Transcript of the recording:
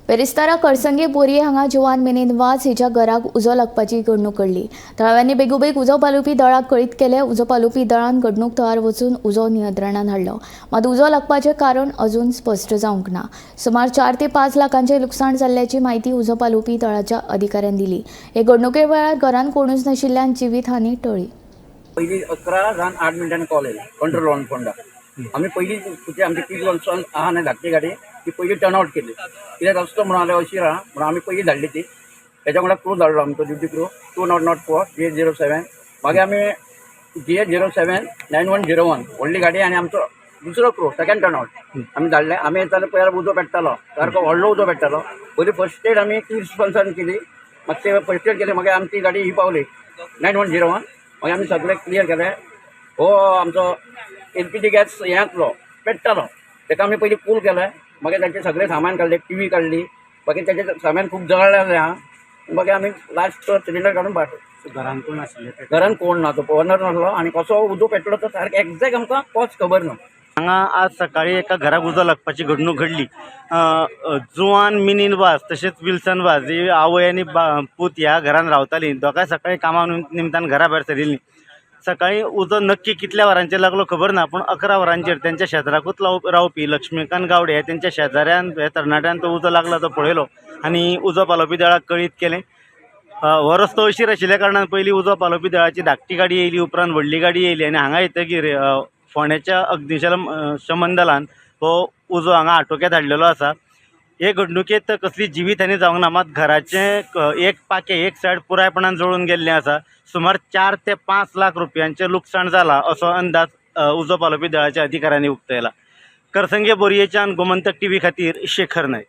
बेरेस्तारा करसंगे बोरये हांगा जुवान मिनेन वाज हिच्या घराक उजो लागपाची घडणूक घडली. थळाव्यांनी बेगोबेग उजो पालोवपी दळाक कळीत केले. उजो पालोवपी दळान घडणूक थळार वचून उजो नियंत्रणात हाडलो. मात उजो लागपाचें कारण अजून स्पश्ट जावंक ना. सुमार 4 ते 5 लाखांचें लुकसाण जाल्ल्याची म्हायती उजो पालोवपी दळाच्या अधिकाऱ्यान दिली. हे घडणुके वेळार घरांत कोणूच नाशिल्ल्यान जिवीत हानी टळ्ळी. पयली 11 जावन 8 मिनटांनी कॉल येयला कंट्रोल ऑन फोंडा. आमी पयली ती आमची पीक वचून आहा न्ही धाकटी गाडी, ती पयली टर्न आवट केली. कित्याक रस्तो म्हणून जाल्यार अशीर आहा म्हणून आमी पयली धाडली ती. तेच्या वांगडा क्रू धाडलो आमचो, duty crew 2004 GA 07. मागीर आमी GA 07 9101 व्हडली गाडी आनी आमचो दुसरो क्रू सेकंड टर्न आवट आमी धाडले. आमी येताले पळयार उजो पेट्टालो, सारको व्हडलो उजो पेट्टालो. पयली फर्स्ट एड आमी क्विक रिस्पॉन्सान केली. मागीर ते फर्स्ट एड केली, मागीर आमची गाडी ही पावली 9101. मागीर आमी सगळें क्लियर केलें. हो आमचो एलपीजी गॅस हें आसलो, पेट्टालो. ताका आमी पयलीं कूल केलें. मागीर तांचें सगळें सामान काडलें, टिवी काडली. मागीर ताचें सामान खूब जळ्ळेलें आहा. मागीर आमी लास्ट सिलिंडर काडून भायर. घरान कोण आशिल्ले? घरान कोण ना. तो ओनर नासलो आनी कसो उजो पेटलो तो सारकें एग्जॅक्ट आमकां कोच खबर ना. हांगा आज सकाळी एका घराक उजो लागपाची घडणूक घडली. अ, अ, जुवान मिनीन वाज तशेंच विल्सन वाज ही आवय आनी पूत ह्या घरान रावतालीं. दोगांय सकाळी कामा निमतान घरा भायर सरिल्लीं. सकाळी उजो नक्की कितल्या वरांचेर लागलो खबर ना, पूण 11 वरांचेर तेंच्या शेजराकूच रावपी लक्ष्मीकांत गावडे हे तेंच्या शेजाऱ्यान, हे तरणाट्यान तो उजो लागला तो पळयलो आनी उजो पालोवपी दळाक कळीत केलें. हो रस्तो अशीर आशिल्ल्या कारणान पयलीं उजो पालोवपी दळाची धाकटी गाडी येयली, उपरांत व्हडली गाडी येयली आनी हांगा येतगीर फोंड्याच्या अग्निशमन शमन दलान हो उजो हांगा आटोक्यात हाडलेलो आसा. हे घडणुकेंत कसली जिवीत हानी जावंक ना, मात घराचें एक पाखें, एक सायड पुरायपणान जळून गेल्लें आसा. सुमार 4 ते 5 लाख रुपयांचें लुकसाण जालां असो अंदाज उजो पालोवपी दळाच्या अधिकाऱ्यांनी उक्तायला. करसंगे बोरयेच्यान गोमंतक टीव्ही खातीर शेखर नायक.